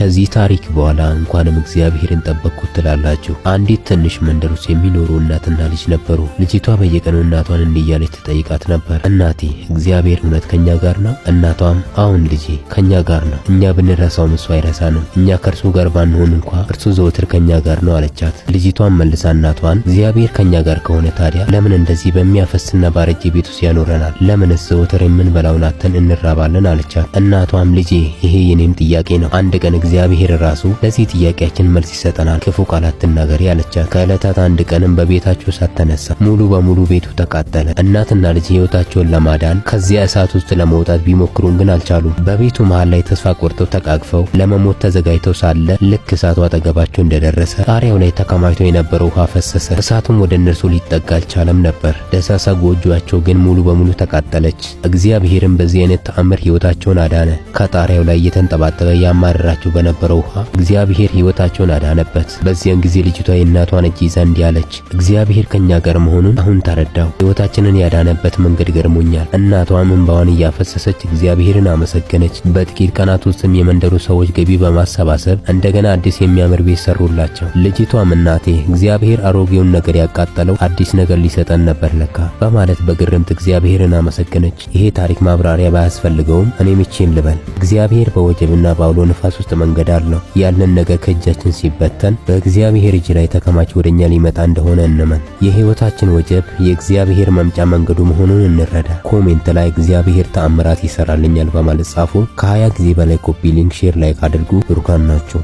ከዚህ ታሪክ በኋላ እንኳንም እግዚአብሔርን ጠበቅኩት ትላላችሁ። አንዲት ትንሽ መንደር ውስጥ የሚኖሩ እናትና ልጅ ነበሩ። ልጅቷ በየቀኑ እናቷን እንዲህ እያለች ትጠይቃት ነበር። እናቴ፣ እግዚአብሔር እውነት ከኛ ጋር ነው? እናቷም አዎን ልጄ፣ ከኛ ጋር ነው። እኛ ብንረሳውም እሱ አይረሳንም። እኛ ከእርሱ ጋር ባንሆን እንኳ እርሱ ዘወትር ከኛ ጋር ነው አለቻት። ልጅቷም መልሳ እናቷን እግዚአብሔር ከኛ ጋር ከሆነ ታዲያ ለምን እንደዚህ በሚያፈስና ባረጀ ቤት ውስጥ ያኖረናል? ለምንስ ዘወትር የምንበላውን አጥተን እንራባለን? አለቻት። እናቷም ልጄ፣ ይሄ የኔም ጥያቄ ነው። አንድ ቀን እግዚአብሔር ራሱ ለዚህ ጥያቄያችን መልስ ይሰጠናል። ክፉ ቃል አትናገሪ አለቻት። ከዕለታት አንድ ቀንም በቤታቸው እሳት ተነሳ። ሙሉ በሙሉ ቤቱ ተቃጠለ። እናትና ልጅ ሕይወታቸውን ለማዳን ከዚያ እሳት ውስጥ ለመውጣት ቢሞክሩም ግን አልቻሉም። በቤቱ መሃል ላይ ተስፋ ቆርጠው ተቃቅፈው ለመሞት ተዘጋጅተው ሳለ ልክ እሳቱ አጠገባቸው እንደደረሰ ጣሪያው ላይ ተከማችቶ የነበረው ውሃ ፈሰሰ። እሳቱም ወደ እነርሱ ሊጠጋ አልቻለም ነበር። ደሳሳ ጎጆአቸው ግን ሙሉ በሙሉ ተቃጠለች። እግዚአብሔርም በዚህ አይነት ተአምር ሕይወታቸውን አዳነ። ከጣሪያው ላይ እየተንጠባጠበ ያማረራቸው በነበረው ውሃ እግዚአብሔር ሕይወታቸውን አዳነበት። በዚያን ጊዜ ልጅቷ የእናቷን እጅ ይዛ እንዲህ አለች፣ እግዚአብሔር ከኛ ጋር መሆኑን አሁን ተረዳሁ። ሕይወታችንን ያዳነበት መንገድ ገርሞኛል። እናቷም እንባዋን እያፈሰሰች እግዚአብሔርን አመሰገነች። በጥቂት ቀናት ውስጥም የመንደሩ ሰዎች ገቢ በማሰባሰብ እንደገና አዲስ የሚያምር ቤት ሰሩላቸው። ልጅቷም እናቴ፣ እግዚአብሔር አሮጌውን ነገር ያቃጠለው አዲስ ነገር ሊሰጠን ነበር ለካ በማለት በግርምት እግዚአብሔርን አመሰገነች። ይሄ ታሪክ ማብራሪያ ባያስፈልገውም እኔም ይህችን ልበል። እግዚአብሔር በወጀብና በአውሎ ንፋስ ውስጥ መንገድ አለው። ያለን ነገር ከእጃችን ሲበተን በእግዚአብሔር እጅ ላይ ተከማች ወደኛ ሊመጣ እንደሆነ እንመን። የሕይወታችን ወጀብ የእግዚአብሔር መምጫ መንገዱ መሆኑን እንረዳ። Comment ላይ እግዚአብሔር ተአምራት ይሰራልኛል በማለት ጻፉ። ከ20 ጊዜ በላይ copy link፣ share፣ like አድርጉ። ብሩካን ናቸው።